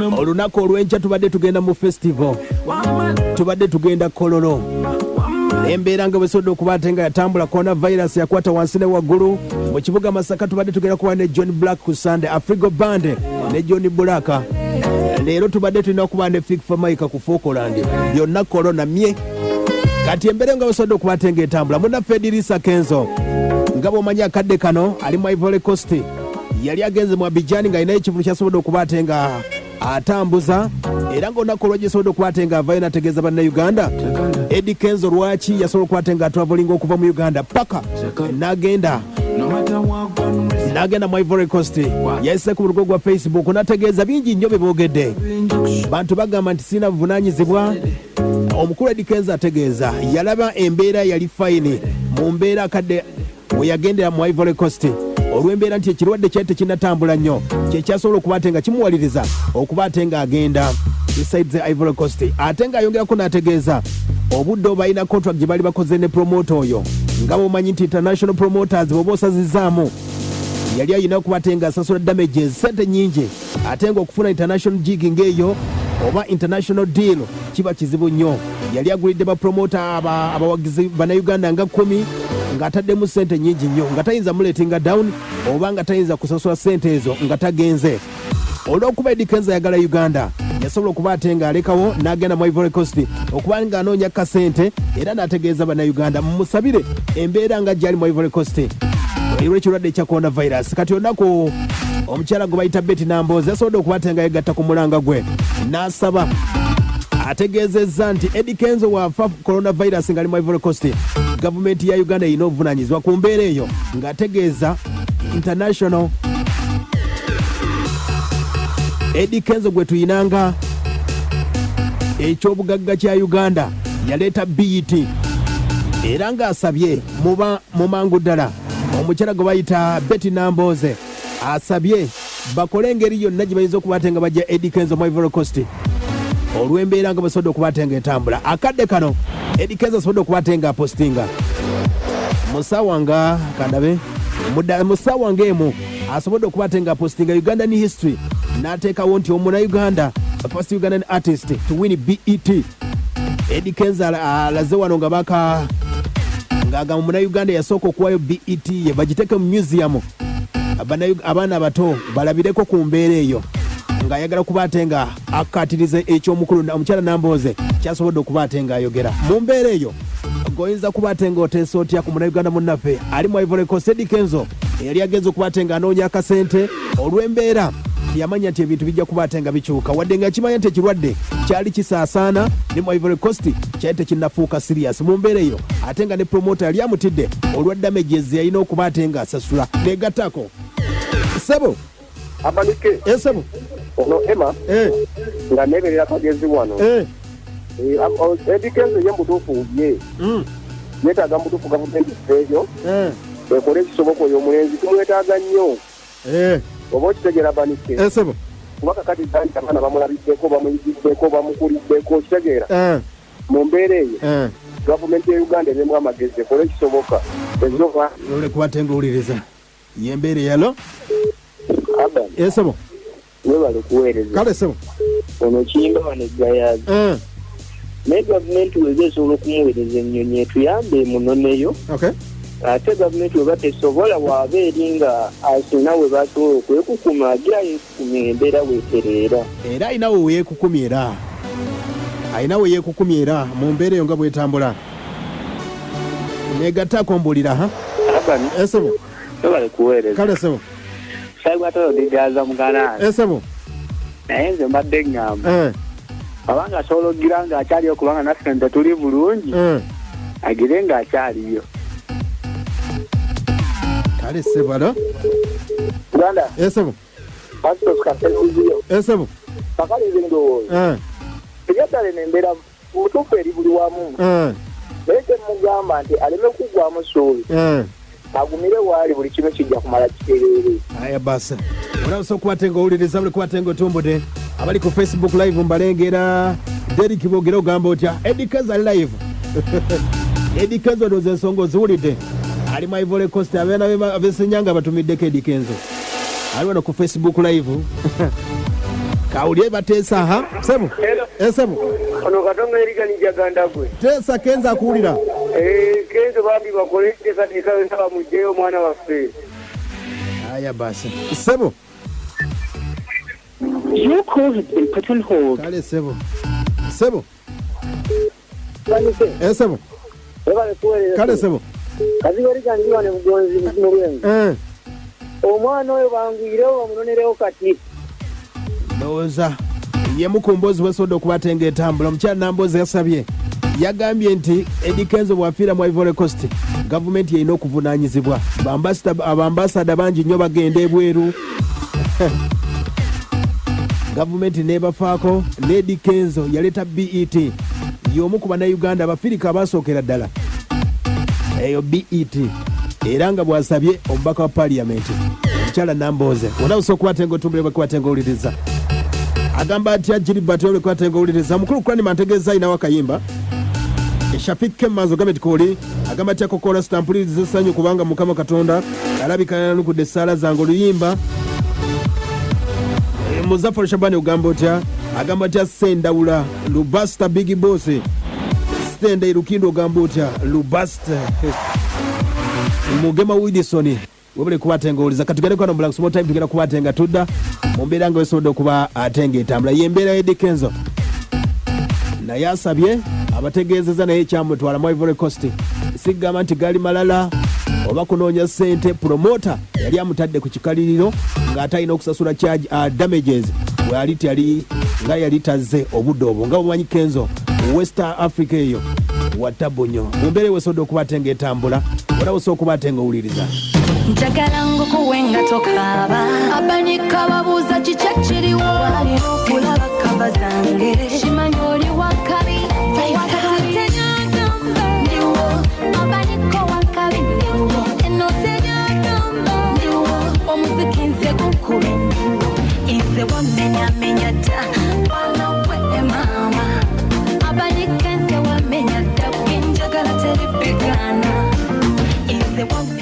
Olunaku olw'enkya tubadde tugenda mu festival, tubadde tugenda Kololo. Embeera nga bwesobodde okuba ate nga yatambula, corona virus yakwata wansi ne waggulu. Mu kibuga Masaka tubadde tugenda kuba ne John Black ku Sunday, Afrigo Band ne John Black. Leero tubadde tulina okuba ne Fik Famaica ku Falkland. Byonna corona mye. Kati embeera nga bwesobodde okuba ate nga etambula, munnaffe Edirisa Kenzo, nga bw'omanyi akadde kano ali mu Ivory Coast, yali agenze mu Abidjan ng'alinayo ekivulu kyasobodde okuba ate nga atambuza, era ng'olunaku olwagisobodde okuba ate nga avayo n'ategeeza Bannayuganda Eddy Kenzo lwaki yasobola okuba ate nga atravelinga okuva mu Uganda paka n'agenda mu Ivory Coast. Yayise ku lugo gwa Facebook n'ategeeza bingi nnyo bye boogedde. Bantu bagamba nti sirina buvunaanyizibwa. Omukulu Eddy Kenzo ategeeza yalaba embeera yali fine mu mbeera akadde we yagendera mu Ivory Coast, olw'embeera nti ekirwadde kyali tekinnatambula nnyo, kyekyasobola okuba ate nga kimuwaliriza okuba ate ng'agenda side ze Ivory Coast. Ate ng'ayongerako n'ategeeza obudde oba alina contract gye baali bakoze ne promoter oyo, nga bw'omanyi nti international promoters bw'oba osazizaamu, yali alina okuba ate ng'asasula damages, sente nnyingi, ate ng'okufuna international gig ng'eyo oba international deal kiba kizibu nnyo. Yali agulidde bapromota abawagizi Bannayuganda nga 10, ng'ataddemu sente nnyingi nnyo, nga tayinza mulettinga down oba nga tayinza kusasula sente ezo nga tagenze. Olw'okuba Eddy Kenzo ayagala Uganda, yasobola okuba ate ng'alekawo n'agenda mu Ivory Coast okuba ng'anoonya kasente, era n'ategeeza Bannayuganda mumusabire embeera nga gyali mu Ivory Coast olw'ekirwadde ekya coronavirus. Kati olunaku omukyala gwe bayita Betty Nambooze yasobodde okuba ate nga yegatta ku mulanga gwe n'asaba. Ategeezezza nti Eddy Kenzo waafa coronavirus ng'ali mu Ivory Coast, gavumenti ya Uganda erina obuvunaanyizibwa ku mbeera eyo, ng'ategeeza international Eddy Kenzo gwe tuyinanga ekyobugagga kya Uganda, yaleeta BET, era ng'asabye muba mu mangu ddala. Omukyala gwe bayita Betty Nambooze asabye bakole engeri yonna gye bayinza okuba ate nga bajja Eddy Kenzo mu Ivory Coast, olw'embeera nga basobodde okuba ate nga etambula akadde kano. Eddy Kenzo asobodde okuba ate nga apostinga mu ssaawa nga kandabe mu ssaawa ng'emu, asobodde okuba ate nga apostinga Ugandan history, n'ateekawo nti Omunauganda, first Ugandan artist to win BET. Eddy Kenzo alaze wano nga baka ng'agamba Omunauganda yasooka okuwayo BET ye bagiteeke mu museum, abaana abato balabireko ku mbeera eyo, ng'ayagala kuba ate nga akkaatiriza ekyomukulu omukyala Nambooze kyasobodde okuba ate ng'ayogera mu mbeera eyo. Goyinza kuba ate ng'oteesa otya ku Munauganda munnaffe ali mu Ivory Coast, Eddy Kenzo, eyali agenza okuba ate ng'anoonya akasente olw'embeera yamanya nti ebintu bijja kuba ate nga bikyuka, wadde nga kimanya nti ekirwadde kyali kisaasaana ne mu Ivory Coast kyali tekinnafuuka serious mu mbeera eyo, ate nga ne promoter yali amutidde olwa damages yalina okuba ate ng'asasula negattako? Sebo. Amanike. Esebo. Ono Emma nga neberera Kagezi wano. Eddy Kenzo ye mubutuufu ye yeetaaga mubutuufu gavumenti eyo ekole ekisoboka, oyo omulenzi tumwetaaga nnyo. Oba okitegeera, Banike? Esebo. Kuba kakati ganti abaana bamulabiddeko, bamuyigiddeko, bamukuliddeko, okitegeera? Mu mbeera eyo, gavumenti ya Uganda ebeemu amagezi, ekole ekisoboka ezoba. Ole kuba ate ng'owuliriza yembeera eyalo. Aban. Esebo. Webale kuweereza. Kale sebo. Ono kiyimba wano eggayazi. Naye gavumenti weza esobola okumuweereza ennyonyi etuyambe emunoneyo. Ate gavumenti weba tesobola, waaba eri nga asina we basobola okwekukuma, agira yeekukumye embeera weetereera. Era alina we weekukumye, era alina we yeekukumye, era mu mbeera eyo nga bwetambula negattaako mbuulira ha. Aban. Esebo. Webale kuweereza. Kale sebo. Saibwatolo digaza muganaani. Esebo. Naye nze mbadde ŋŋamba, abanga asobola okugira ng'akyaliyo, kubanga naffe nte tuli bulungi, agire ng'akyaliyo. Kale sebo, alo. Uganda. Esebo. Pastor Kaseruziyo. Esebo. Kakalize ndowooza ebyaddala eno embeera mutuufu eri buli wamu, naye kyemugamba nti aleme kuggwamu ssuubi, agumire waali, buli kimu kijja kumala kitereere. Aya basa, olabisa okuba ate ng'owuliriza buli kuba ate ng'otumbudde. Abali ku Facebook live mbalengera. Derik Bogere, ogamba otya? Eddy Kenzo ali live. Eddy Kenzo, ndowooza ensonga oziwulidde, ali mu Ivory Coast. Abeena abesenyanga batumiddeko Eddy Kenzo ali wano ku Facebook live. Kawulire bateesa ha sebo esebo Ono Katonga eriganija gandagwe. Teesa Kenzo akuwulira. Kenzo bambi bakole enteekateeka yonna bamuggyeyo omwana waffe. Aya basi sebo. Your call has been put on hold. Kale sebo sebo esebo kale sebo. Kazigo eriganija wano Bugonzi mu Lwengo. Omwana oyo banguyirewo bamunonerewo kati. Ndowooza yemu ku mboozi wesobodde okuba ate ng'etambula. Omukyala Namboozi yasabye, yagambye nti Eddy Kenzo bw'afiira mu Ivory Coast, gavumenti erina okuvunaanyizibwa. Abambasada bangi nnyo bagenda ebweru, gavumenti n'ebafaako. Ne Eddy Kenzo yaleeta BET, y'omu ku bannayuganda abafirika abasookera ddala eyo BET, era nga bw'asabye omubaka wa paliyamenti omukyala Nambooze. Wona osobola okuba ate ng'otumbula bwekuba ate ng'owuliriza. Agamba atya Gilbert olwekuba ate ng'owuliriza. Mukulu Kranima ntegeeza ayinawo akayimba. Shafik Kemazo ogambye nti kooli. Agamba atya Kokola sitampuliriza essanyu kubanga Mukama Katonda alabika yanukudde essaala zange oluyimba. Muzaffar Shabani ogamba otya? Agamba atya Sendawula Lubasta Big Boss Sitenda Irukindo ogamba otya Lubasta Mugema Wilson webale kuba ate ng'owuliza. Katugende kwano Black Small Time, tugenda kuba ate nga tudda mu mbeera nga wesobodde okuba ate ng'etambula. Ye mbeera ya Eddy Kenzo, naye asabye abategeezeza naye ekyamutwala mu Ivory Coast sigamba nti gali malala oba kunoonya ssente. Promota yali amutadde ku kikaliriro ng'ate alina okusasula charge, damages bwali teyali nga yali tazze obudde obwo. Nga bwemanyi Kenzo West Africa eyo watabu nnyo. Mu mbeera ewesobodde okuba ate ng'etambula, era osobola okuba ate ng'owuliriza. Njagala ngukuwe nga tokaaba. Abanika babuuza kiki ekiriwo. Walina okulaba kava zange. Kimanyi oli wakabi. Wakati tenyagamba ndiwo. Abaniko wakabi ndiwo. Eno tenyagamba ndiwo. Omuziki nze gukube ndiwo. Nze wamenyamenya dda. Mwana we mama. Abanika nze wamenya dda. Njagala teribigana. Nze wamenya.